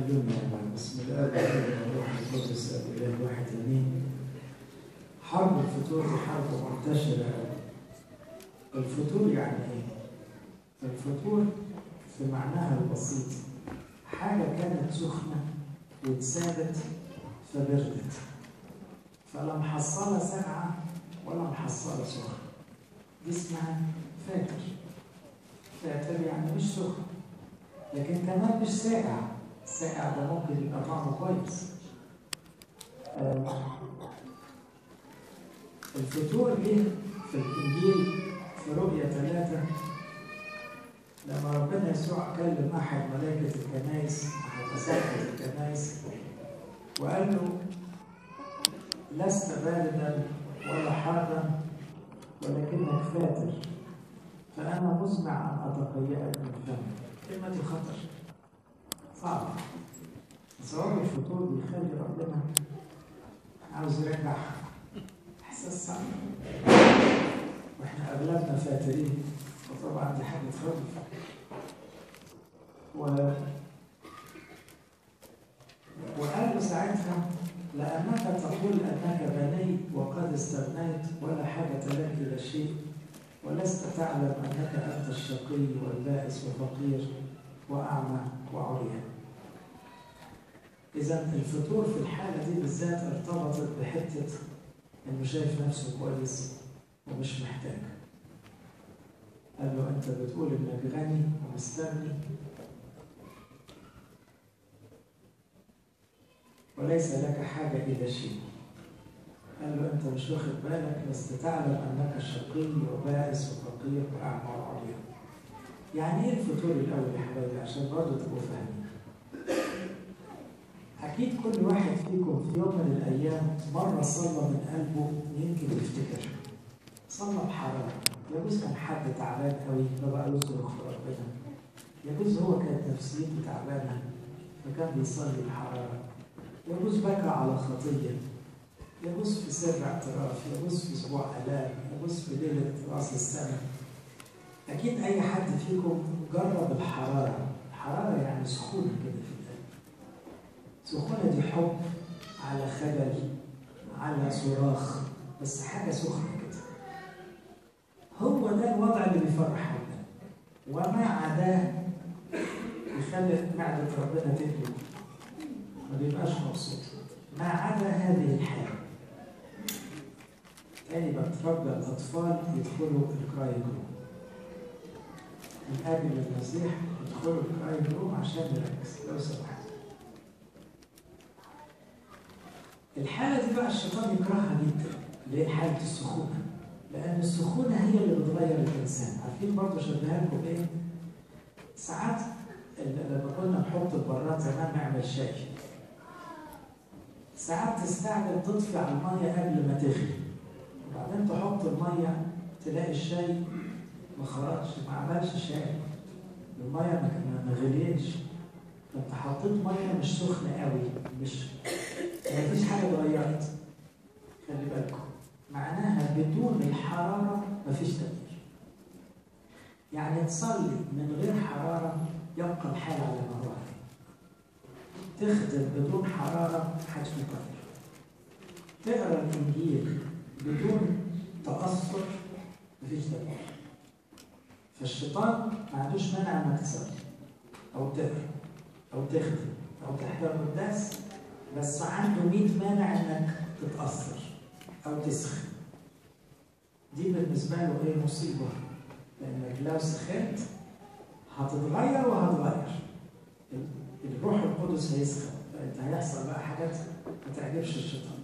هللويا. بسم الله والابن والروح القدس الاله الواحد امين. حرب الفتور دي حرب منتشرة قوي. الفتور يعني ايه؟ الفتور في معناها البسيط حاجة كانت سخنة واتسابت فبردت، فلا محصله ساقعه ولا محصله سخنة، دي اسمها فاتر. فاتر يعني مش سخن لكن كمان مش ساقع. الساقع ده ممكن يبقى طعمه كويس. الفتور جه في الإنجيل في رؤية 3 لما ربنا يسوع كلم أحد ملائكة الكنائس، أحد أساقفة الكنائس، وقال له: لست باردا ولا حارا ولكنك فاتر، فأنا مزمع أن أتقيأك من فمي. كلمة دي خطر صعبة. تصور الفتور بيخلي ربنا عاوز يرجع إحساس صعب، وإحنا أغلبنا فاترين، وطبعا دي حاجة تخوف. وقال له ساعتها: لأنك تقول أنك غني وقد استغنيت ولا حاجة لك إلى شيء، ولست تعلم أنك أنت الشقي والبائس وفقير وأعمى وعريان. إذا الفتور في الحالة دي بالذات ارتبطت بحتة إنه شايف نفسه كويس ومش محتاج. قال له: أنت بتقول إنك غني ومستغني وليس لك حاجة إلى شيء. قال له: أنت مش واخد بالك، لست تعلم أنك شقي وبائس وفقير وأعمى وعريان. يعني إيه الفتور الأول يا حبايبي عشان برضه تبقوا فاهمين؟ أكيد كل واحد فيكم في يوم من الأيام مرة صلى من قلبه، يمكن يفتكر صلى بحرارة. يجوز كان حد تعبان قوي فبقى يصرخ في ربنا، يجوز هو كانت نفسيته تعبانة فكان بيصلي بحرارة، يجوز بكى على خطية، يجوز في سر اعتراف، يجوز في أسبوع آلام، يجوز في ليلة رأس السنة. أكيد أي حد فيكم جرب الحرارة. الحرارة يعني سخونة كده في القلب. سخونة دي حب على خجل على صراخ، بس حاجة سخنة كده. هو ده الوضع اللي بيفرح ربنا، وما عداه يخلي معدة ربنا تقلب، ما بيبقاش مبسوط. ما عدا هذه الحالة. تاني بتربى الأطفال يدخلوا ال crying room. من أجل المسيح يدخلوا ال crying room عشان نركز لو سمحت. الحالة دي بقى الشيطان يكرهها جدا، اللي هي حالة السخونة، لأن السخونة هي اللي بتغير الإنسان. عارفين برضه شبهها لكم بإيه؟ ساعات لما كنا نحط البراد زمان نعمل شاي، ساعات تستعجل تطفي على المية قبل ما تغلي، وبعدين تحط المية تلاقي الشاي ما خرجش، ما عملش شاي، المية ما غليتش، فانت حطيت مية مش سخنة قوي، مش ما فيش حاجة اتغيرت. خلي بالكم، معناها بدون الحرارة مفيش تغيير. يعني تصلي من غير حرارة يبقى الحال على ما هو عليه. تخدم بدون حرارة محدش يتغير. تقرا الإنجيل بدون تأثر مفيش تغيير. فالشيطان ما عندوش مانع انك تصلي أو تقرا أو تخدم أو تحضر قداس، بس عنده 100 مانع انك تتأثر أو تسخن. دي بالنسبة له إيه؟ مصيبة، لأنك لو سخنت هتتغير وهتغير. الروح القدس هيسخن، فأنت هيحصل بقى حاجات ما تعجبش الشيطان.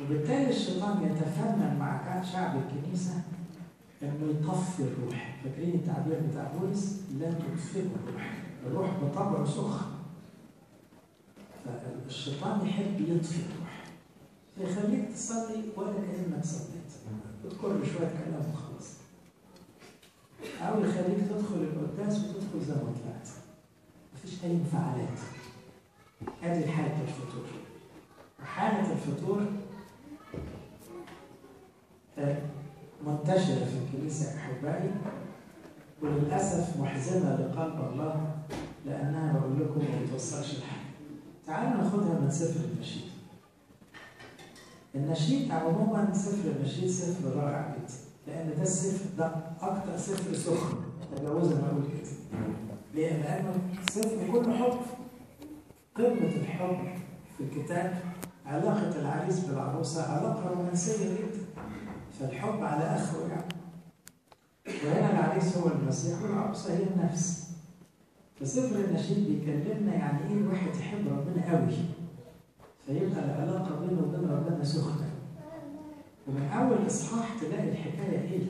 وبالتالي الشيطان يتفنن مع شعب الكنيسة إنه يطفي الروح. فاكرين التعبير بتاع بولس؟ لا تطفئوا الروح. الروح بطبعه سخن، فالشيطان يحب يطفي الروح، فيخليك تصلي ولا كأنك صليت، بتكر شوية كلام وخلاص، أو يخليك تدخل القداس وتدخل زي ما طلعت، مفيش أي انفعالات. أدي حالة الفتور. وحالة الفتور منتشرة في الكنيسة أحبائي، وللأسف محزنة لقلب الله، لأنها بقول لكم ما بتوصلش لحاجة. تعالوا ناخدها من سفر النشيد. النشيد عموما، سفر النشيد سفر رائع جدا، لأن ده السفر ده أكتر سفر سخن، تجاوزا ما أقول كده. ليه؟ لأنه سفر كله حب، قمة الحب في الكتاب، علاقة العريس بالعروسة علاقة رومانسية جدا، فالحب على آخره يعني. وهنا العريس هو المسيح والعروسة هي النفس. فسفر النشيد بيكلمنا يعني إيه الواحد يحب ربنا قوي، فيبقى العلاقة بينه وبين ربنا سخنة. ومن أول إصحاح تلاقي الحكاية إيه؟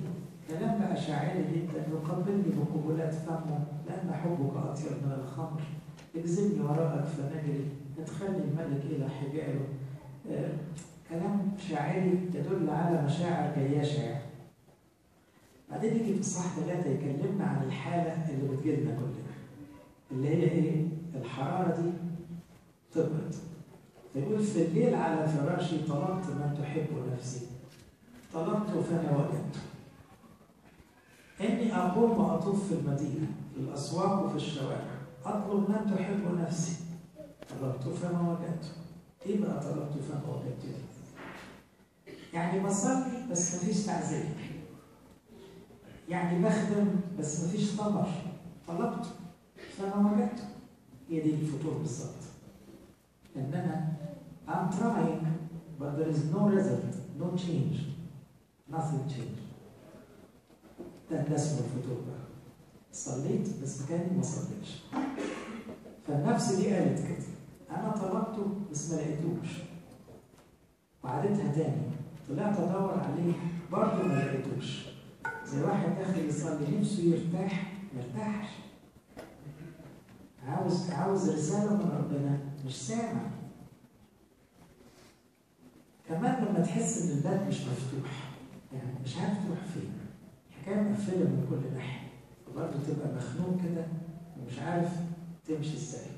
كلام بقى شاعري جدا، يقبلني بقبلات فمه لأن حبك أطيب من الخمر، اجذبني وراءك فنجري، ادخلني الملك إلى حجاله. كلام شاعري يدل على مشاعر جياشة يعني. بعدين يجي في إصحاح 3 يكلمنا عن الحالة اللي بتجيلنا كلنا، اللي هي إيه؟ الحرارة دي تبرد. فيقول في الليل على فراشي طلبت من تحب نفسي، طلبت فما وجدت. إني أقوم وأطوف في المدينة، في الأسواق وفي الشوارع، أطلب من تحب نفسي، طلبت فما وجدت. إيه بقى طلبت فما وجدت دي؟ يعني بصلي بس مفيش تعزية، يعني بخدم بس مفيش ثمر، طلبت فما وجدت. هي دي الفطور بالظبط، إن أنا I'm trying but there is no result, no change, nothing change. ده اسمه الفطور بقى. صليت بس كاني ما صليتش. فالنفس دي قالت كده، أنا طلبته بس ما لقيتوش. وعدتها تاني، طلعت أدور عليه برضه ما لقيتوش. زي واحد داخل يصلي نفسه يرتاح، ما ارتاحش. عاوز رسالة من ربنا، مش سامع. كمان لما تحس إن الباب مش مفتوح، يعني مش عارف تروح فين، الحكاية مقفلة من كل ناحية، فبرضه تبقى مخنوق كده ومش عارف تمشي ازاي.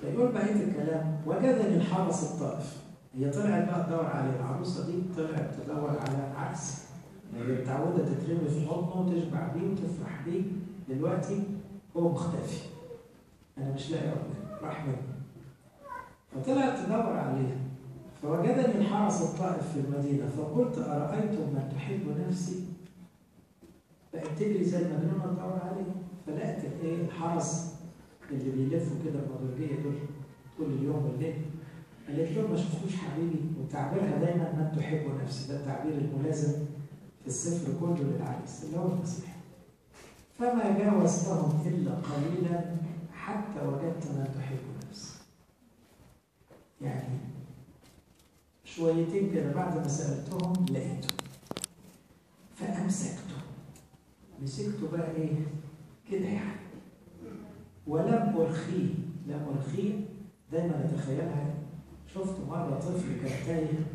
فيقول بقية الكلام: وجدني الحرس الطائف. هي طلعت بقى تدور عليه، العروسة دي طلعت تدور على عرس، هي متعودة تترمي في حضنه وتشبع بيه وتفرح بيه، دلوقتي هو مختفي، أنا مش لاقي ربنا، راح مني. فطلعت تدور عليه. فوجدني الحرس الطائف في المدينة فقلت أرأيتم من تحب نفسي؟ بقت تجري زي المجنونة تدور عليه، فلقت الإيه؟ الحرس اللي بيلفوا كده المدرجية دول طول اليوم والليل. قالت لهم ما شفتوش حبيبي؟ وتعبيرها دايما من تحب نفسي، ده التعبير الملازم في السفر كله للعريس اللي هو المسيح. فما جاوزتهم إلا قليلا حتى وجدت من تحب نفسي. يعني شويتين كده بعد ما سألتهم لقيته، فأمسكته، مسكته بقى إيه؟ كده يعني، ولم أرخيه. لم أرخيه دايما أتخيلها، شفت مرة طفل كان تايه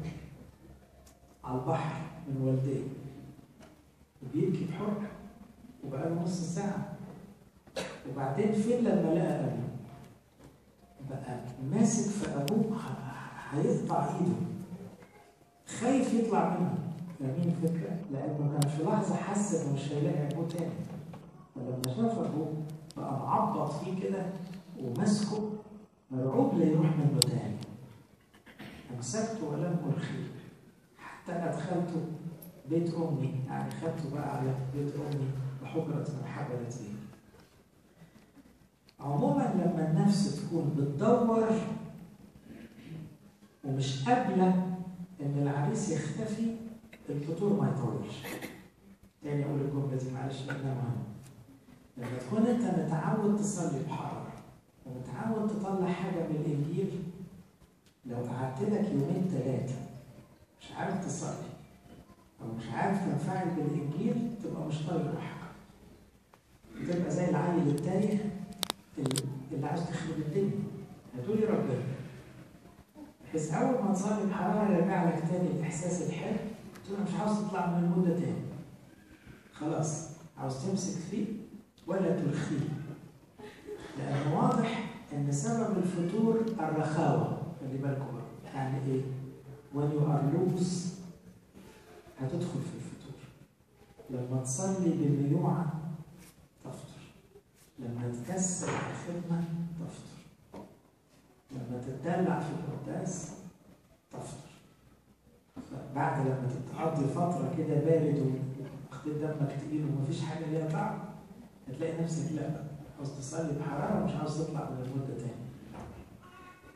على البحر من والديه وبيبكي بحرقة وبقاله نص ساعة، وبعدين فين لما لقى أبوه؟ بقى ماسك في أبوه هيقطع إيده، خايف يطلع منه. فاهمين الفكرة؟ لأنه كان في لحظة حس إنه مش هيلاقي أبوه تاني، فلما شاف أبوه بقى معبط فيه كده وماسكه مرعوب لا يروح منه تاني. أمسكته ولم أرخيه حتى أدخلته بيت أمي، يعني خدته بقى على بيت أمي وحجرة من حبلت بيه. عموما لما النفس تكون بتدور ومش قابلة إن العريس يختفي، الفطور ما يطولش. تاني أقول الجملة دي معلش لأنها مهمة. لما تكون أنت متعود تصلي بحرارة ومتعود تطلع حاجة من الإنجيل، لو قعدت لك يومين ثلاثة مش عارف تصلي أو مش عارف تنفعل بالإنجيل، تبقى مش طايق روحك. تبقى زي العيل التايه اللي عاوز تخرب الدنيا. هتقولي ربنا، بحيث أول ما تصلي بحرارة يرجع لك تاني الإحساس الحلو، تقول مش عاوز تطلع من المدة تاني. خلاص عاوز تمسك فيه ولا ترخيه، لأنه واضح إن سبب الفتور الرخاوة. خلي بالكم بقى، يعني إيه؟ when you are loose هتدخل في الفتور. لما تصلي بميوعة تفطر، لما تكسر الخدمة تفطر. تتدلع في القداس تفطر. بعد لما تقضي فترة كده بارد وخدت دمك تقيل ومفيش حاجة ليها طعم، هتلاقي نفسك لا بقى عاوز تصلي بحرارة ومش عاوز تطلع من المدة تاني.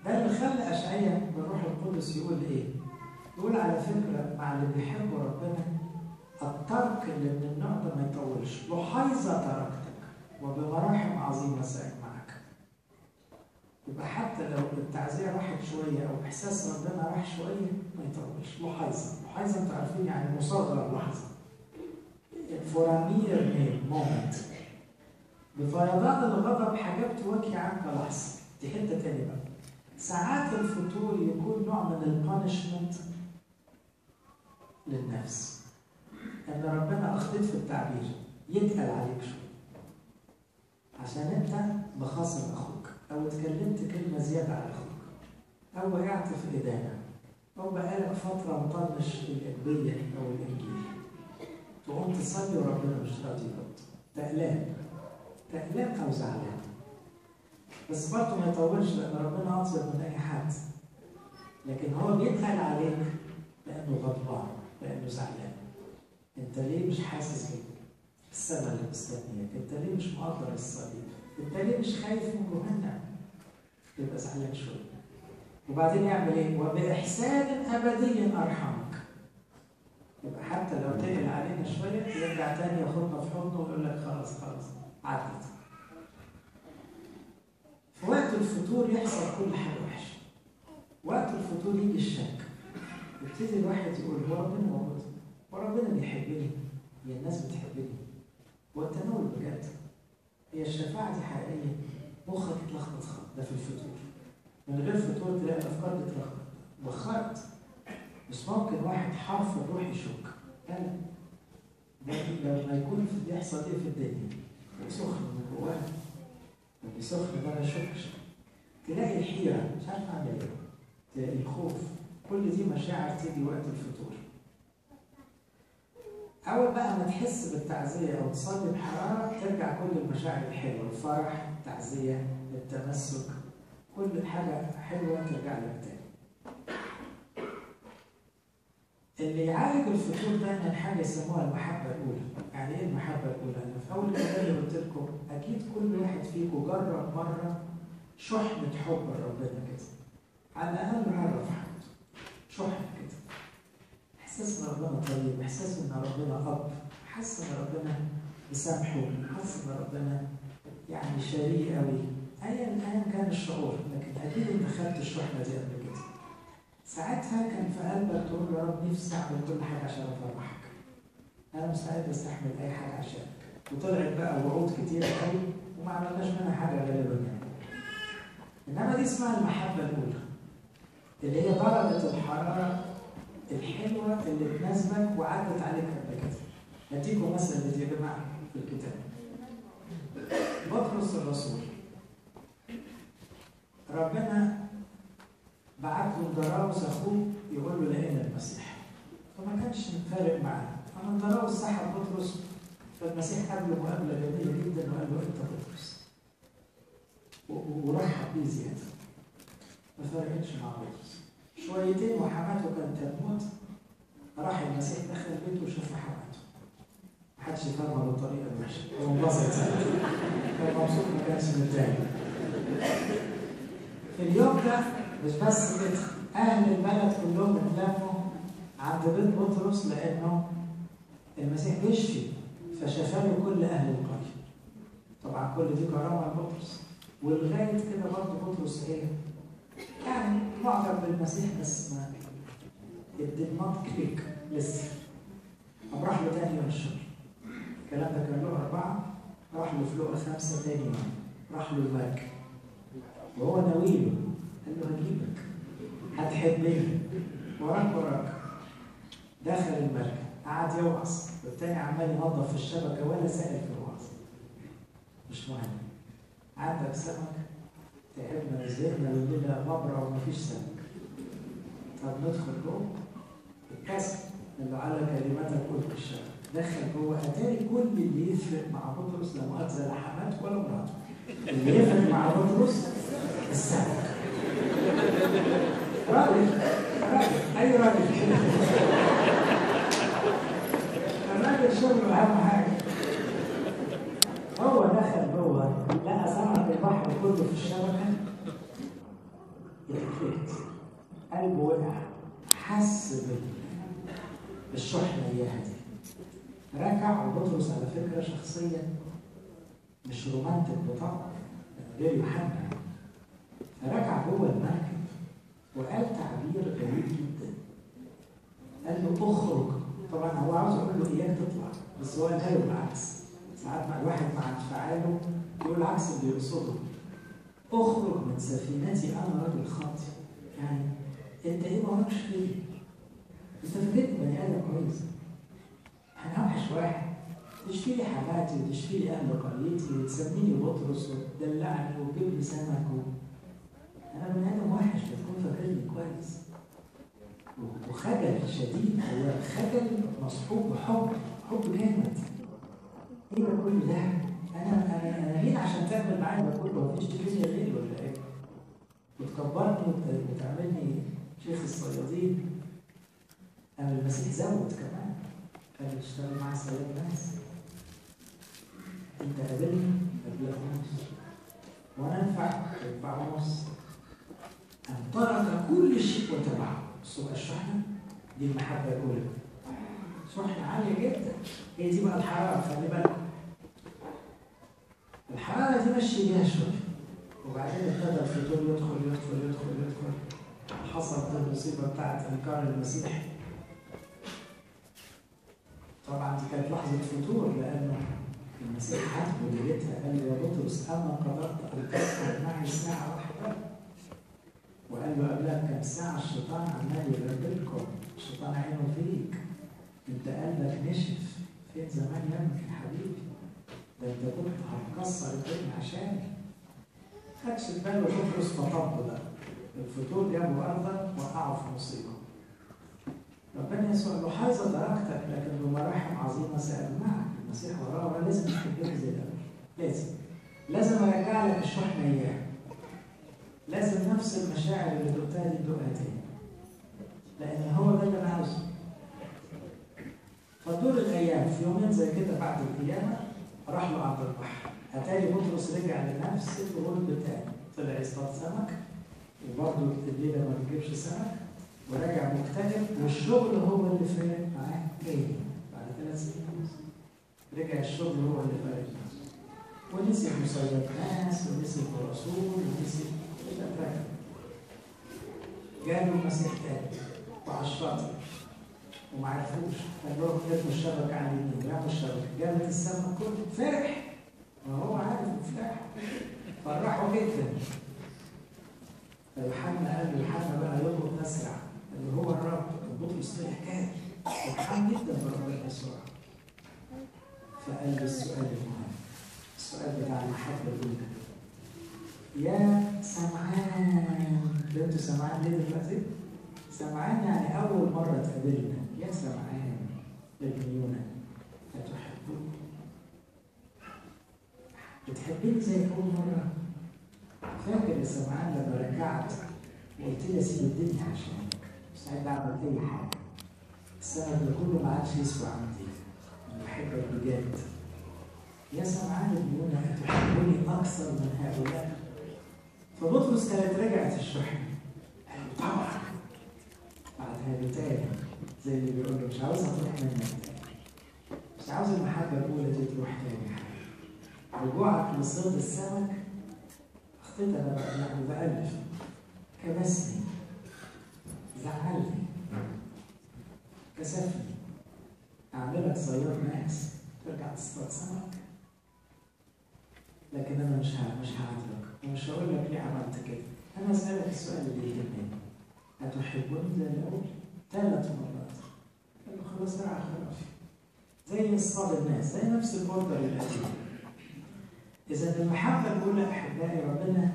ده اللي خلى أشعيا بالروح القدس يقول إيه؟ يقول على فكرة مع اللي بيحبوا ربنا الترك اللي من النوع ده ما يطولش، لحيظة تركتك وبمراحم عظيمة سأجمعك. يبقى حتى لو التعزية راحت شوية أو إحساس ربنا راح شوية ما يطولش. لحيظة، لحيظة أنتوا عارفين يعني مصغر لحظة. for a mere moment. بفيضان الغضب حجبت وجهي عنك لحظة. دي حتة تاني بقى. ساعات الفتور يكون نوع من ال punishment للنفس. إن ربنا أخطيت في التعبير يتقل عليك شوية. عشان أنت مخاصم أخوك، أو اتكلمت كلمة زيادة على أخوك، أو وقعت في إدانة، أو بقالك فترة مطنش الأدبية أو الإنجيل. تقوم تصلي وربنا مش راضي يرد. تقلان. تقلان أو زعلان. بس برضه ما يطولش لأن ربنا أطيب من أي حد. لكن هو بيتقل عليك لأنه غضبان، لأنه زعلان. أنت ليه مش حاسس بالسما اللي مستنياك؟ أنت ليه مش مقدر الصليب؟ أنت ليه مش خايف من جهنم؟ يبقى زعلان شوية. وبعدين يعمل إيه؟ وبإحسان أبدي أرحمك. يبقى حتى لو تقل علينا شوية يرجع تاني ياخدنا في حضنه ويقول لك خلاص خلاص عدت. في وقت الفتور يحصل كل حاجة وحشة. وقت الفتور يجي الشك. يبتدي الواحد يقول هو ربنا موجود؟ هو ربنا بيحبني؟ هي الناس بتحبني؟ هو التناول بجد؟ هي الشفاعة دي حقيقية؟ مخك اتلخبط خالص، ده في الفتور. من غير فتور تلاقي الأفكار بتلخبط، بخرت. مش ممكن واحد حرف الروح يشك. لا لا، ده لما يكون بيحصل إيه في الدنيا؟ سخن من جواه. اللي سخن ده ما يشكش. تلاقي الحيرة، مش عارف أعمل إيه. تلاقي الخوف، كل دي مشاعر تيجي وقت الفتور. أول بقى ما تحس بالتعزية أو تصلي بحرارة ترجع كل المشاعر الحلوة، الفرح، التعزية، التمسك، كل حاجة حلوة ترجع لك تاني. اللي يعالج الفتور دايما حاجة يسموها المحبة الأولى. يعني إيه المحبة الأولى؟ أنا في أول كلامي قلت لكم أكيد كل واحد فيكم جرب مرة شحنة حب لربنا كده. على الأقل مرة في حياته. شحنة كده. إحساس إن ربنا طيب، إحساس إن ربنا أب، حس إن ربنا بيسامحه، حس إن ربنا يعني شريء أوي. أيا كان الشعور، لكن أكيد أنت خدت الشحنة دي قبل كده. ساعتها كان في قلبك تقول يا رب نفسي أعمل كل حاجة عشان أفرحك. أنا مستعد أستحمل أي حاجة عشانك. وطلعت بقى وعود كتير قوي وما عملناش منها حاجة غالبا يعني. إنما دي اسمها المحبة الأولى. اللي هي درجة الحرارة الحلوة اللي تناسبك وعدت عليك قبل كده. هديكم مثل دي يا جماعة في الكتاب. بطرس الرسول. ربنا بعت له اندراوس اخوه يقول له لقينا المسيح. فما كانش فارق معاه. فاندراوس سحب بطرس، فالمسيح قابله مقابله جميلة جدا وقال له انت بطرس. ورحب بيه زيادة. ما فرقتش مع بطرس. شويتين وحماته كانت هتموت، راح المسيح دخل بيته وشاف حماته. محدش فاهمها بالطريقة الوحشة، هو انبسط ساعتها. كان مبسوط ما كانش متضايق. في اليوم ده مش بس كده، أهل البلد كلهم اتلموا عند بيت بطرس لأنه المسيح بيشفي، فشفى كل أهل القرية. طبعا كل دي كرامة لبطرس، ولغاية كده برضه بطرس إيه؟ يعني معجب بالمسيح بس ما it did not click لسه. قام راح له تاني يوم الشغل. الكلام ده كان لقا 4، راح له في لقا 5 تاني يوم، راح له المركب. وهو ناويله، قال له هجيبك، هتحبني، وراك وراك. دخل المركب، قعد يوعظ، والتاني عمال ينظف في الشبكة ولا سائل في الوعظ. مش مهم. عندك سمك؟ تعبنا وزهقنا والليلة غبرة ومفيش سمك. طب ندخل جوه؟ اتكسر، قال له على كلماتك قلت الشبكة. دخل جوه، اتاري كل اللي يفرق مع بطرس لا مؤاخذة لا حماته ولا مراته. اللي يفرق مع بطرس السمك. راجل راجل، اي راجل كده. الراجل شغله اهم حاجة. هو دخل جوه لقى سمك البحر كله في الشبكة، اتفت قلبه وقع، حس بالشحنه اياها دي، ركع. وبطرس على فكرة شخصية مش رومانتك بطبعه غير يوحنا، فركع جوه المركب وقال تعبير غريب جدا، قال له اخرج. طبعا هو عاوز يقول له اياك تطلع، بس هو قالها له بالعكس. ساعات مع الواحد مع انفعاله يقول عكس اللي يقصده. اخرج من سفينتي انا رجل خاطئ. يعني انت ايه ما وراكش فيه؟ انت فاكرني بني ادم كويس؟ انا اوحش واحد، تشفي لي حماتي وتشفي لي اهل قريتي وتسميني بطرس وتدلعني وتجيب لي سمك انا بني ادم وحش، بتكون فاكرني كويس. وخجل شديد، هو خجل مصحوب بحب، حب جامد. ايه ده كل ده؟ انا انا انا مين عشان تعمل معايا ده كله؟ مفيش تجيني غيري ولا ايه؟ وتكبرني وتعملني شيخ الصيادين. انا المسيح زود كمان، قال اشتغل مع صياد ناس. انت قابلني قبلك ونص، وانا انفع تنفع ونص. ان ترك كل شيء وتبعه. بصوا بقى الشحنة دي، المحبة الاولى، شحنه عالية جدا. هي دي بقى الحرارة، خلي بالك الحرارة دي مشي بيها شوية، وبعدين ابتدى الفطور يدخل يدخل يدخل يدخل. حصلت المصيبة بتاعت انكار المسيح. طبعا دي كانت لحظة فتور، لانه المسيح عاتبه ليلتها، قال له يا بطرس اما قدرت ان تسهر معي ساعة واحدة؟ وقال له قبلها بكام ساعة الشيطان عمال يغربلكم، الشيطان عينه فيك، انت قلبك نشف، فين زمان يا ابني يا حبيبي؟ ده انت كنت هتكسر الدنيا عشاني. خدش باله بطرس فطب بقى، الفتور جابه ارضا وقعه في مصيبة. ربنا يسوع له حاذا تركتك لكن بمراحم عظيمة سأجمعك. المسيح وراه لازم تحبني زي الاول، لازم ارجع لك الشحنة اياها، لازم نفس المشاعر اللي دقتها دي تدوقها تاني، لان هو ده اللي انا عاوزه. فدور الايام في يومين زي كده بعد القيامة راح له عند البحر. اتاري بطرس رجع لنفس الغرب تاني، طلع يصطاد سمك، وبرضه الليلة ما بيجيبش سمك، وراجع مكتئب، والشغل هو اللي فارق معاه تاني بعد 3 سنين ونص. رجع الشغل هو اللي فارق معاه، ونسي مصيبات ناس، ونسي الرسول، ونسي كل. جاله المسيح تاني وعلى الشاطئ وما عرفوش، قال لهم ارموا الشبكة على اليمين، رموا الشبكة، جابت السمك كله، فرح، ما هو عارف فرح، فرحوا جدا. فيوحنا قال له، يوحنا بقى يلقط اسرع، اللي هو الرب. بطرس طلع كان فرحان جدا بربنا يسوع. فقال له السؤال المهم، السؤال بتاع المحبة الاولى، يا سمعان. انتوا سمعان ليه دلوقتي؟ سمعان يعني اول مرة تقابلنا. يا سمعان ابن يونا اتحبني؟ بتحبني زي اول مرة؟ فاكر يا سمعان لما ركعت وقلت لي اسيب الدنيا عشانك، مستعد اعمل اي حاجة، السند ده كله ما عادش يسوى عندي، انا بحبك بجد. يا سمعان ابن يونا اتحبني اكثر من هؤلاء؟ فبطرس كانت رجعت الشحنة، قال له طبعا. بعدها له تاني زي اللي بيقول له مش عاوزها تروح منك تاني، مش عاوز المحبة الاولى دي تروح تاني. رجوعك لصيد السمك اخطيت انا بقى، يعني بألف، كبسني، زعلني، كسفني، اعملك صياد ناس ترجع تصطاد سمك، لكن انا مش هعاتبك ومش هقول لك ليه عملت كده. انا اسالك السؤال اللي يهمني، هتحبني زي الاول؟ 3 مرات. قال له خلاص ارعى خرافي، زي اصطاد الناس، زي نفس الاوردر القديم. اذا المحبة الاولى احبائي ربنا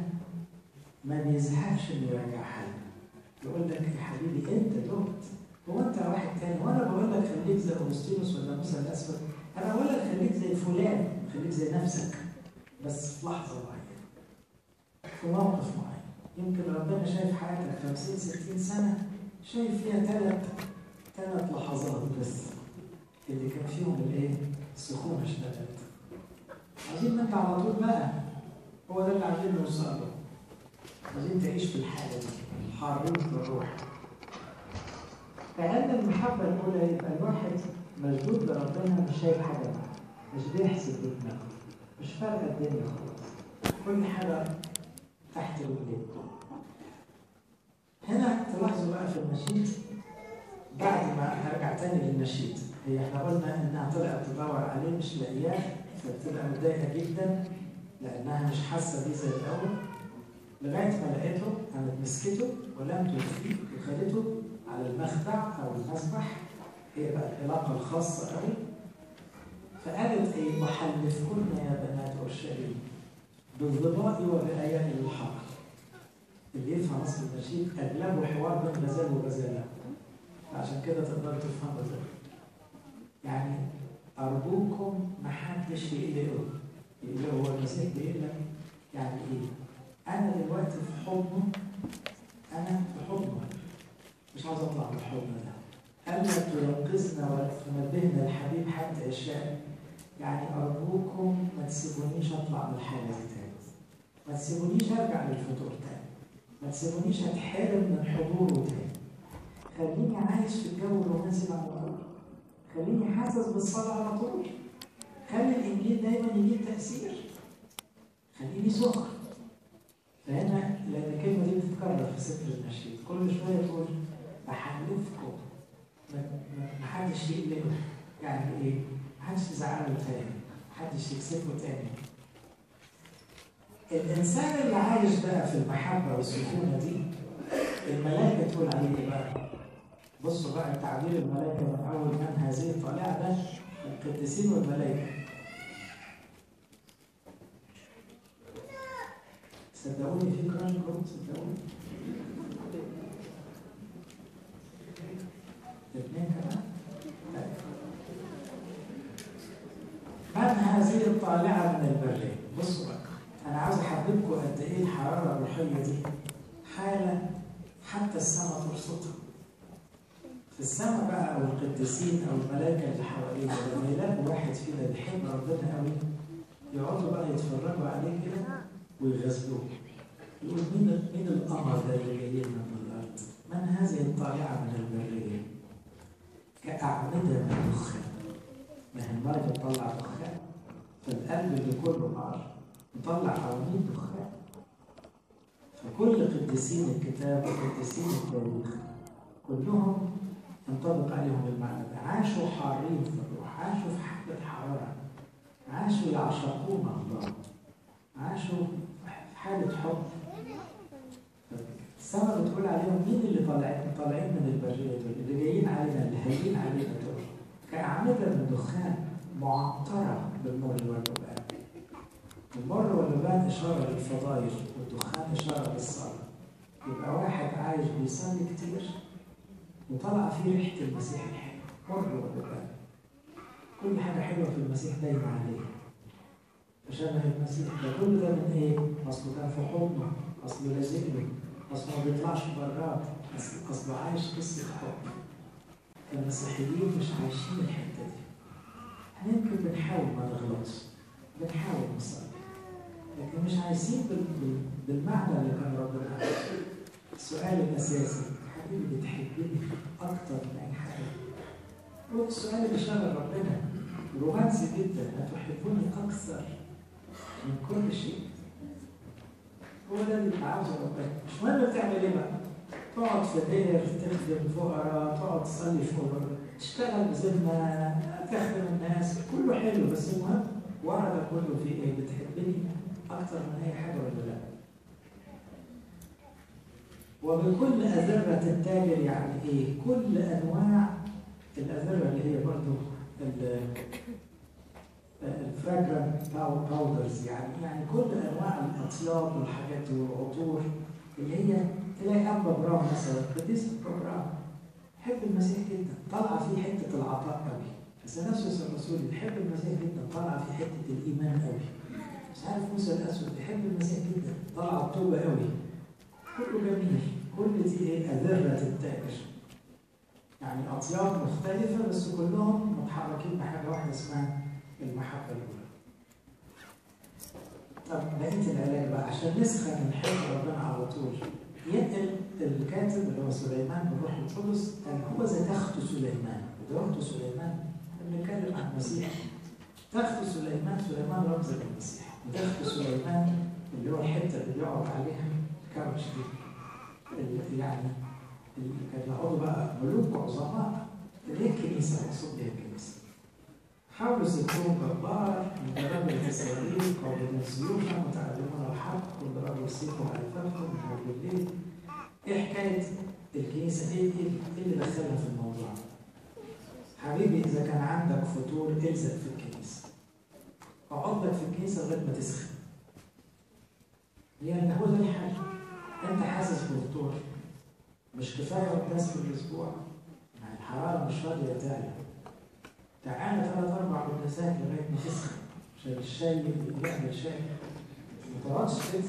ما بيزهقش انه يرجعها لنا، يقول لك يا حبيبي انت دقت، هو انت واحد تاني؟ وانا بقول لك خليك زي اغسطينوس ولا موسى الاسود، انا بقول لك خليك زي فلان، خليك زي نفسك، بس في لحظة معينة، في موقف معين. يمكن ربنا شايف حياتك 50 60 سنة، شايف فيها ثلاث لحظات بس اللي كان فيهم الايه؟ السخونه اشتغلت. عايزين ما انت على طول بقى، هو ده اللي عايزين نوصل له. عايزين تعيش في الحالة دي، حارين في الروح. فعند المحبة الاولى يبقى الواحد مشدود لربنا، مش شايف حاجة معاه، مش بيحسب بدماغه، مش فارقه الدنيا خالص، كل حاجة تحت رجليه. هنا تلاحظوا بقى في النشيد، بعد ما هرجع تاني للنشيد، هي احنا قلنا انها طلعت تدور عليه مش لاقياه، فبتبقى متضايقة جدا لانها مش حاسه بيه زي الاول، لغاية ما لقيته، قامت مسكته ولم تخفيه وخدته على المخدع او المسبح، هي بقى العلاقة الخاصة قوي. فقالت ايه؟ وحلفكن يا بنات اورشليم بالظباء وبآيات الحقل. اللي يفهم اصل النشيد اغلبه حوار بين غزال وغزاله، عشان كده تقدروا تفهموا ده. يعني ارجوكم ما حدش يقلقه، يقلقه هو المسيح بيقلق يعني ايه؟ انا دلوقتي في حضنه، انا في حضنه، مش عاوز اطلع من الحضن ده. الا تيقظنا وتنبهنا الحبيب حتى عشاء. يعني ارجوكم ما تسيبونيش اطلع من الحالة دي تاني، ما تسيبونيش ارجع للفطور تاني، ما تسيبونيش اتحرم من حضوره تاني. خليني عايش في الجو الرومانسي على طول، خليني حاسس بالصلاة على طول، خلي الانجيل دايما يجيب تاثير، خليني سخن. فهنا لان الكلمة دي بتتكرر في سفر النشيد، كل شوية تقول بحلفكم ما حدش يقلقه. يعني ايه؟ ما حدش يزعله تاني، ما حدش يكسفه تاني. الانسان اللي عايش بقى في المحبة والسخونه دي، الملائكة تقول عليه ايه بقى؟ بصوا بقى تعبير الملائكة من اول من هذه الطالعه ده، القديسين والملائكة. صدقوني في كران جروب، صدقوني. اثنين كمان. من هذه الطالعه من البرية؟ بصوا بقى، انا عاوز احببكم قد ايه الحرارة الروحية دي، حاله حتى السماء ترصدها. في السماء بقى او القديسين او الملائكة اللي حوالينا لما يلاقوا واحد فينا بيحب ربنا قوي، يقعدوا بقى يتفرجوا عليه كده ويغزلوه. يقول مين القمر ده اللي جاي لنا من الارض؟ من هذه الطالعه من البرية؟ كأعمدة من دخان. ما هي النار بتطلع دخان، فالقلب اللي كله نار مطلع عواميد دخان. فكل قديسين الكتاب وقديسين التاريخ كلهم ينطبق عليهم المعنى ده، عاشوا حارين في الروح، عاشوا في حالة حرارة، عاشوا يعشقون الله، عاشوا في حالة حب. السماء بتقول عليهم مين اللي طالعين من البرية دول، اللي جايين علينا، اللي هايين علينا دول، كأعمدة من دخان معطرة بالمر واللبان. المر واللبان إشارة للفضائل، والدخان إشارة للصلاة. يبقى واحد عايش بيصلي كتير وطلع فيه ريحة المسيح الحلو، مر واللبان. كل حاجة حلوة في المسيح دايما عليه. فشبه المسيح ده كل ده من إيه؟ أصله كان في حضنه، أصله لازق له، أصله ما بيطلعش براه، أصله عايش قصة حب. المسيحيين مش عايشين الحتة دي. احنا يمكن بنحاول ما نغلطش، بنحاول نصلي، لكن مش عايزين بالمعنى اللي كان ربنا عايشه. السؤال الأساسي، حبيبي بتحبني أكتر من أي حاجة؟ هو السؤال اللي شغل ربنا، رومانسي جدا، أتحبني أكثر من كل شيء؟ هو ده اللي عاوزه ربنا. مش مهم بتعمل إيه بقى؟ تقعد في دير تخدم فقراء، تقعد تصلي فقراء، تشتغل بذمة، تخدم الناس، كله حلو، بس المهم ورا ده كله في إيه؟ بتحبني أكتر من أي حاجة ولا لا؟ وبكل أذرة التاجر، يعني إيه؟ كل أنواع الأذرة اللي هي برضه ال fragrant powders، يعني كل أنواع الأطياب والحاجات والعطور اللي هي تلاقي أنبا برام مثلا، قديس برام حب المسيح جدا، طلع فيه حتة العطاء قوي. اثناسيوس الرسول بيحب المسيح جدا، طلع فيه حتة الإيمان قوي. مش عارف موسى الأسود بيحب المسيح جدا، طلع التوبة قوي. كل دي ايه؟ أذرة التاجر. يعني أطياف مختلفة بس كلهم متحركين بحاجة واحدة اسمها المحبة الأولى. طب بقية العلاج بقى عشان نسخن نحب ربنا على طول. ينقل الكاتب اللي هو سليمان بالروح القدس قال هو ذا تخت سليمان، وده تخت سليمان احنا بنتكلم عن المسيح. تخت سليمان، سليمان رمز للمسيح، وتخت سليمان اللي هو الحتة اللي بيقعد عليها الكاوتش دي اللي يعني اللي كان يقعدوا بقى ملوك وعظماء، اللي هي الكنيسة، مقصود بيها الكنيسة. حاولوا ستون جبار من جبابرة إسرائيل قابضين سيوفا متعلمون الحق كل رجل سيفه على فخذه من بالليل. إيه حكاية الكنيسة؟ إيه اللي دخلها في الموضوع؟ حبيبي إذا كان عندك فتور الزق في الكنيسة. اقعد لك في الكنيسة لغاية ما تسخن. لأن هو ده الحل. أنت حاسس بفتور، مش كفاية قداس في الأسبوع، يعني الحرارة مش راضية تعلى. تعالى 3 4 قداسات لغاية ما تسخن عشان الشاي يعمل شاي. ما تقعدش كده،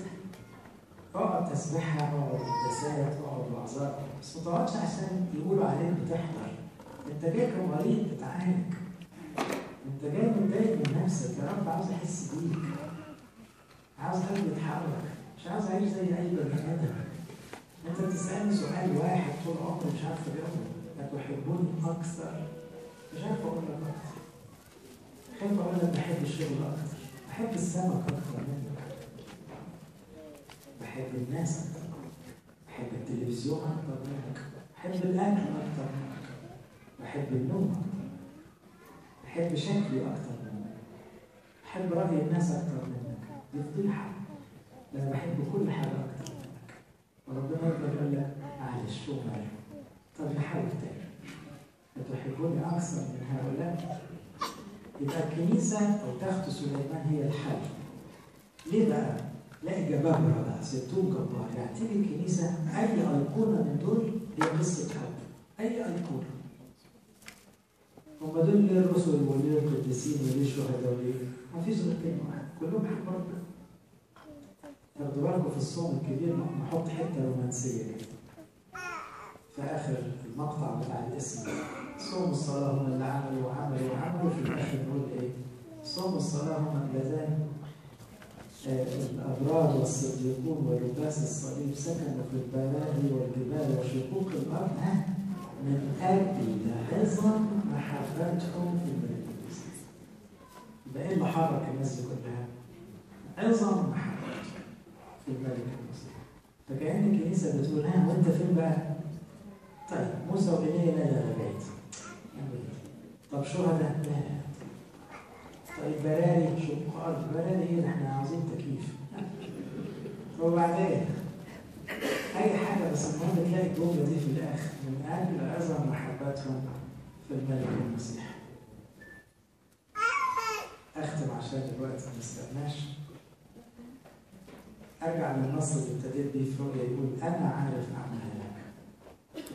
اقعد تسبحها، اقعد قداسات، اقعد وعظات، بس ما تقعدش عشان يقولوا عليك بتحضر. انت جاي كمريض تتعالج، انت جاي متضايق من نفسك، يا رب عاوز احس بيك، عاوز قلبي يتحرك، مش عاوز اعيش زي اي بني ادم. انت بتسالني سؤال واحد طول عمري مش عارف اجاوبه، اتحبوني اكثر؟ مش عارف اقول لك اكتر. خايف اقول لك بحب الشغل اكتر، بحب السمك اكتر منك، بحب الناس اكتر منك، بحب التلفزيون اكتر منك، بحب الاكل اكتر منك، بحب النوم اكتر منك، بحب شكلي اكتر منك، بحب راي الناس اكتر منك. دي فضيحة. ده انا بحب كل حاجة اكتر منك. وربنا يقدر يقول لك معلش وماله، طب نحاول تاني. أتحبوني أكثر من هؤلاء؟ يبقى الكنيسة أو تخت سليمان هي الحل. ليه بقى؟ لا جبابرة بقى، 60 جبار. يعني تيجي الكنيسة أي أيقونة من دول هي قصة حب، أي أيقونة. هم دول ليه الرسل وليه القديسين وليه الشهداء وليه؟ ما فيش غير كلمة واحدة، كلهم حب ربنا. تاخدوا بالكم في الصوم الكبير نحط حتة رومانسية كده. في آخر المقطع بتاع الاسم، صوم الصلاة هم اللي عملوا وعملوا وعملوا، في الآخر نقول إيه؟ صوم الصلاة هم اللذان الأبرار والصديقون ولباس الصليب سكنوا في البراري والجبال وشقوق الأرض من أجل عظم محبتهم في الملك المسيح. يبقى إيه اللي حرك الناس دي كلها؟ عظم محبتهم في الملك المسيح. فكأن الكنيسة بتقول ها وأنت فين بقى؟ طيب موسى وإيليا لا لا لا بعيد. طب شهداء لا لا. طيب براري شقوق أرض، براري إيه؟ إحنا عاوزين تكييف. طب وبعدين؟ أي حاجة، بس المهم تلاقي الجملة دي في الآخر، من أجل عظم محبتهم في الملك المسيح. أختم عشان الوقت ما نستناش. أرجع للنص اللي ابتديت بيه في رؤيا، يقول أنا عارف أعمالك.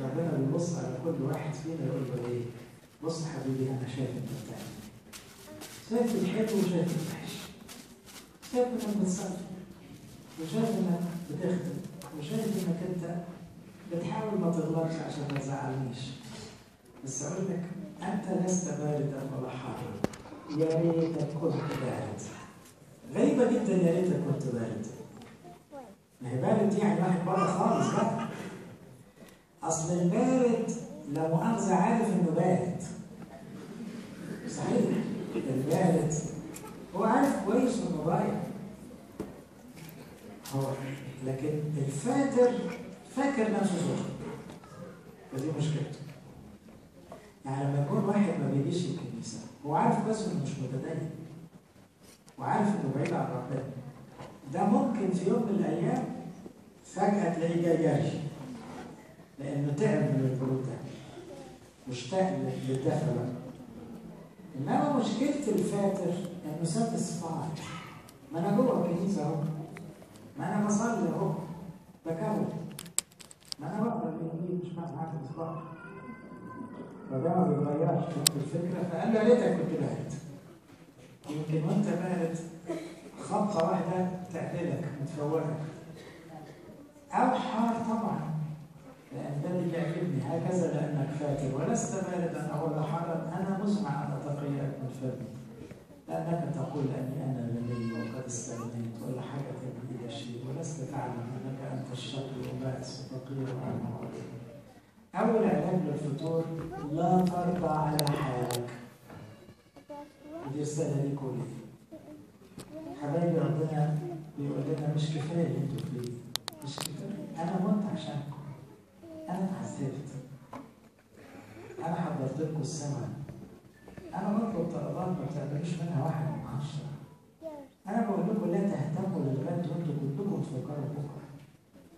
ربنا بيبص على كل واحد فينا يقول له إيه؟ بص حبيبي أنا شايف أنت بتعمل، شايف الحلو وشايف الوحش، شايف إنك بتصلي وشايف إنك بتخدم وشايف إنك أنت بتحاول ما تغلطش عشان ما تزعلنيش، بس أقول لك أنت لست باردا ولا حارا، يا ريتك كنت بارد. غريبة جدا يا ريتك كنت بارد. ما هي بارد دي يعني واحد بره خالص بقى. أصل البارد لا مؤاخذة عارف إنه بارد. صحيح، البارد هو عارف كويس إنه ضايع. هو لكن الفاتر فاكر نفسه سخن. فدي مشكلته. يعني لما يكون واحد ما بيجيش الكنيسة، هو عارف كويس إنه مش متدين. وعارف إنه بعيد عن ربنا. ده ممكن في يوم من الأيام فجأة تلاقيه جاي جري. لأنه تعب من البرود ده. مشتاق للدفى بقى. إنما مشكلة الفاتر إنه ساتسفايد. ما أنا جوه الكنيسة أهو. ما أنا بصلي أهو. بكون. ما أنا بقرا الإنجيل مش معاك بس بقرا. فده ما بيتغيرش في الفكرة، فقال له يا ريتك كنت بارد. يمكن وأنت بارد خبطة واحدة تعدلك وتفوقك. أو حار طبعا. تجربني هكذا لأنك فاتر ولست باردا أو حارا؟ أنا مزمع أن أتقيأك من فمي، لأنك تقول أني أنا غني وقد استغنيت ولا حاجة لي إلى شيء، ولست تعلم أنك أنت الشقي وبائس وفقير وأعمى وعريان. أول علاج للفتور: لا ترضى على حالك. ودي رسالة ليكم وليا حبايبي. ربنا بيقول لنا مش كفاية اللي انتوا فيه، مش كفاية. أنا مت عشانكم، أنا اتعذبت، أنا حضرت لكم السماء، أنا بطلب طلبات ما بتعملوش منها 1 من 10. أنا بقول لكم لا تهتموا للغد وأنتوا كلكم تفكروا بكرة.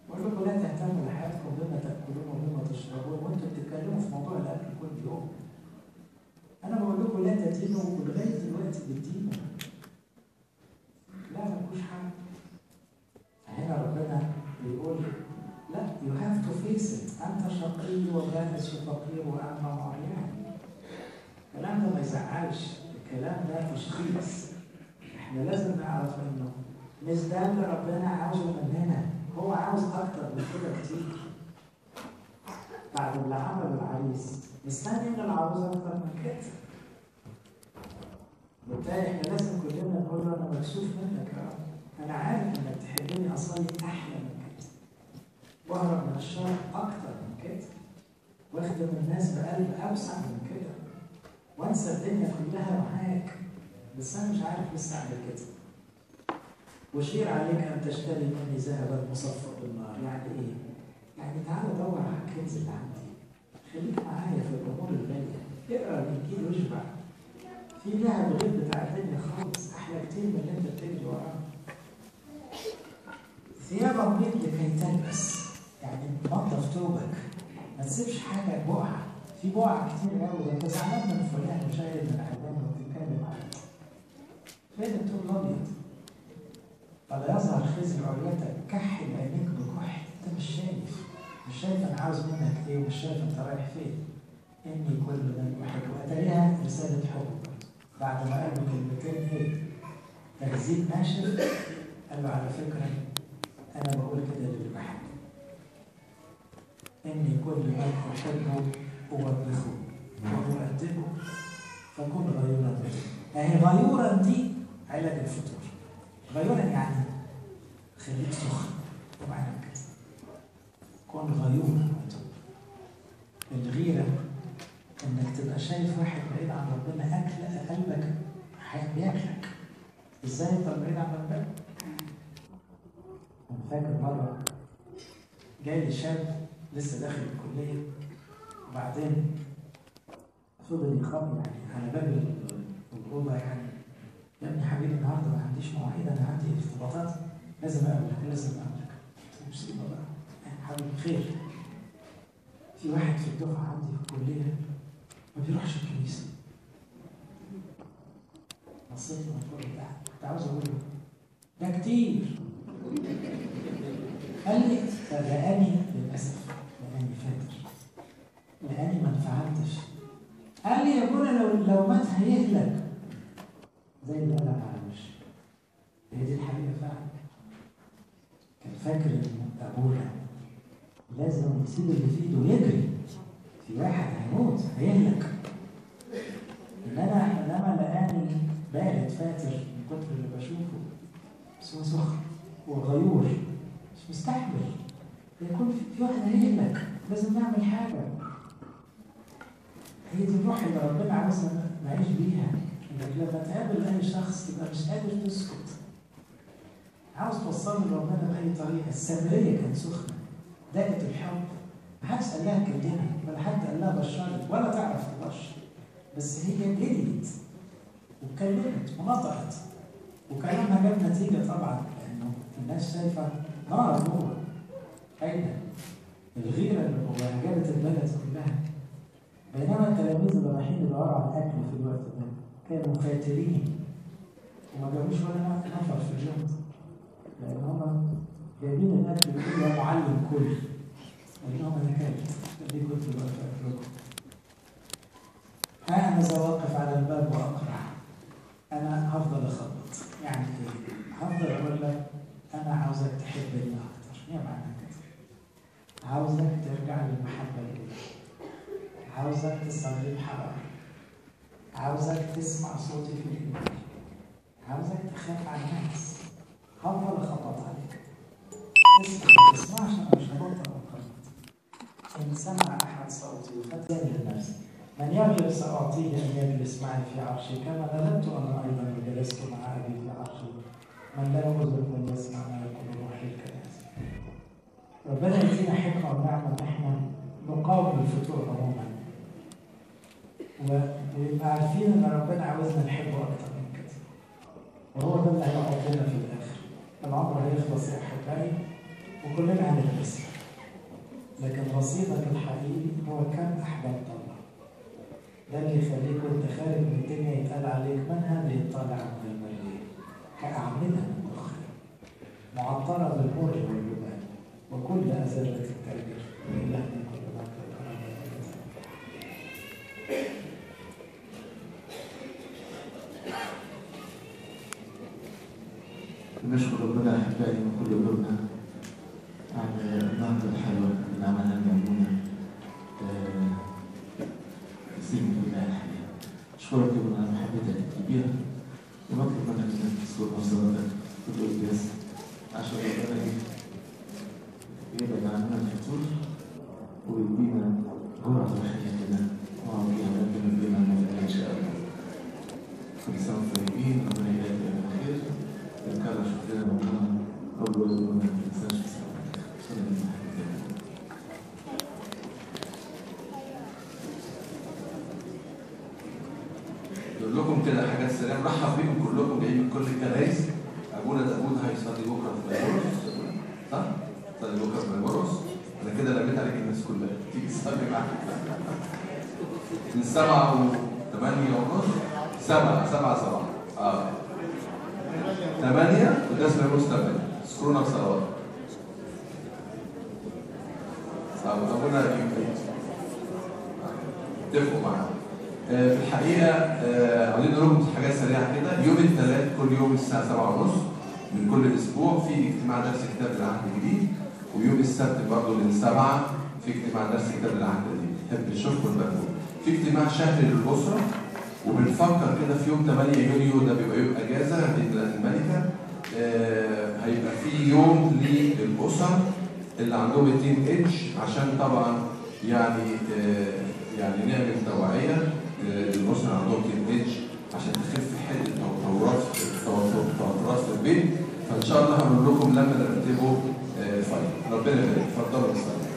بقول لكم لا تهتموا لحياتكم بما تأكلون وبما تشربون وأنتوا بتتكلموا في موضوع الأكل كل يوم. أنا بقول لكم لا تدينوا ولغاية دلوقتي بتدينوا. لا، ملكوش حق. هنا ربنا بيقول لا، you have to face it. أنت شقي وبائس وفقير وأعمى وعريان. الكلام ده ما يزعلش، الكلام ده تشخيص. احنا لازم نعرف انه مش ده اللي ربنا عاوزه مننا، هو عاوز اكتر من كده كتير. بعد اللي عمله العريس مستني من العروس اكتر من كده. بالتالي احنا لازم كلنا نقول له انا مكسوف منك يا رب، انا عارف انك تحبني اصلي احلى من كده، واهرب من الشر اكتر من كده، واخدم الناس بقلب اوسع من كده، وانسى الدنيا كلها معاك، بس انا مش عارف لسه اعمل كده. وشير عليك ان تشتري مني ذهبا مصفى بالنار. يعني ايه؟ يعني تعالى دور على الكنز اللي عندي، خليك معايا في الامور الغالية، اقرا الانجيل واشبع. في ذهب غير بتاع الدنيا خالص، احلى كتير من اللي انت بتجري وراه. ثيابا بيض لكي تلبس، يعني نظف ثوبك، ما تسيبش حاجة بقعة. في بقع كتير قوي، ده انت زعلان من فلان وشايل من علان وبتتكلم عنه. فين الثوب الابيض؟ فلا يظهر خزي عريتك، كحل عينيك بكحل. انت مش شايف، مش شايف انا عاوز منك ايه، ومش شايف انت رايح فين. اني كل من احب. واتاريها رسالة حب برضه. بعد ما قال له كلمتين ايه؟ تهذيب ناشف، قال له على فكرة انا بقول كده للي بحبه. اني كل من احبه أوبخه وأؤدبه، فكن غيورا به. أهي غيورا دي علاج الفتور. غيورا يعني خليك سخن، ومعنى كده كن غيورا وتوب. الغيرة إنك تبقى شايف واحد بعيد عن ربنا، أكل قلبك بياكلك. إزاي أنت بعيد عن ربنا؟ أنا فاكر مرة جاي لي شاب لسه داخل الكلية، وبعدين فضل يخبط يعني على باب الأوضة، يعني يا ابني حبيبي النهارده ما عنديش مواعيد، أنا عندي ارتباطات، لازم أقابلك لازم أقابلك. مصيبة بقى حبيبي، خير. في واحد في الدفعة عندي في الكلية ما بيروحش الكنيسة. بصيت له من فوق لتحت، كنت عاوز أقول له ده كتير. قال لي فلقاني للأسف، لقاني فاتر، لأني ما انفعلتش. قال لي يا ابونا لو مات هيهلك. زي اللي قلم على وشي. هي دي الحقيقة فعلا. كان فاكر ان ابونا لازم يسيب اللي في ايده ويجري، في واحد هيموت هيهلك. انما لقاني بارد فاتر من كتر اللي بشوفه، بس هو سخن وغيور مش مستحمل، يكون في واحد هيهلك، لازم نعمل حاجة. هي دي الروح اللي ربنا عاوزنا نعيش بيها، انك لما تقابل اي شخص تبقى مش قادر تسكت، عاوز توصله لربنا باي طريقه. السامرية كانت سخنة، دقت الحب، محدش قال لها كلمي، ولا حد قال لها بشرت، ولا تعرف تبشر، بس هي جريت واتكلمت ونطقت، وكلامها جاب نتيجة طبعا، لانه الناس شايفه نار جوه. اين الغيرة اللي جواها جابت البلد كلها. بينما التلاميذ اللي رايحين يدوروا على الاكل في الوقت ده كانوا فاترين وما جابوش ولا نفر في اليوم، لان هم جايبين الاكل بيقولوا يا معلم كل. قال لهم انا كلت، ليه كنت واقف اكلكم؟ ها انا سواقف على الباب واقرع. انا هفضل اخبط. يعني ايه؟ هفضل اقول لك انا عاوزك تحبني اكتر. ايه معنى كده؟ عاوزك ترجع ترجع للمحبة الأولى. عاوزك تصلي بحرارة، عاوزك تسمع صوتي في الإنجيل، عاوزك تخاف على الناس. هفضل أخبط عليك، تسمع ما تسمعش أنا مش هبطل أخبط. إن سمع أحد صوتي وفتن لنفسي، من يغلب سأعطيه أن يجلس معي في عرشي كما غلبت أنا أيضا وجلست مع أبي في عرشي. من لا أذن فليسمع ما يقول الروح للكنائس. ربنا يدينا حكمة ونعمة إن إحنا نقاوم الفتور عموما، ويبقى عارفين إن ربنا عاوزنا نحبه أكتر من كده، وهو ده اللي هيقعد لنا في الآخر. العمر هيخلص يا أحبائي وكلنا هنتبسط، لكن رصيدك الحقيقي هو كم أحببت الله. ده اللي يخليك وأنت خارج من الدنيا يتقال عليك من هذه الطالعة من المرية كأعمدة من دخان معطرة بالمر واللبان وكل أزرة التاجر. وإلهنا كل مجد وكرامة. نشكر ربنا أحبائي من كل قلوبنا على النهضة الحلوة اللي عملها لنا أبونا السنين كلها الحقيقة. أشكرك يا أبونا على محبتك الكبيرة، ونطلب منك إنك تذكرنا في صلاتك في القداس عشان ربنا يبعد عننا الفتور ويدينا جرعة روحية كده نقعد بيها ونقدم بيها الموضوع إن شاء الله. كل سنة وأنتم طيبين، ربنا يبارك على خير. نكرر شكرنا لربنا رب يرزقنا ما ننساش في صلاتك. نقول لكم كده حاجات سلام، رحب بيكم كلكم جايين من كل الكنايس. ابونا داوود هيصلي بكره في مرقس، صح؟ صلي بكره في مرقس. انا كده لميت عليك الناس كلها تيجي تصلي معاك من 7 و8:30 7 7 7 8 قداس مرقس 8. اذكرونا بصلوات. ابونا اتفقوا معانا. في الحقيقة عاوزين نقول لكم حاجات سريعة كده. يوم الثلاث كل يوم الساعة 7:30 من كل اسبوع في اجتماع درس كتاب العهد الجديد، ويوم السبت برضه من 7 في اجتماع درس كتاب العهد القديم. نحب نشوفكم المجموع. في اجتماع شهري للاسرة، وبنفكر كده في يوم 8 يونيو، ده بيبقى يوم اجازه عيد ميلاد الملكة. هيبقى في يوم للاسر اللي عندهم ال teenage، عشان طبعا يعني نعمل توعيه للاسر عندهم teenage عشان تخف حده التوترات في البيت. فان شاء الله هنقول لكم لما نرتبه final. ربنا يبارك. اتفضلوا بالصلاة.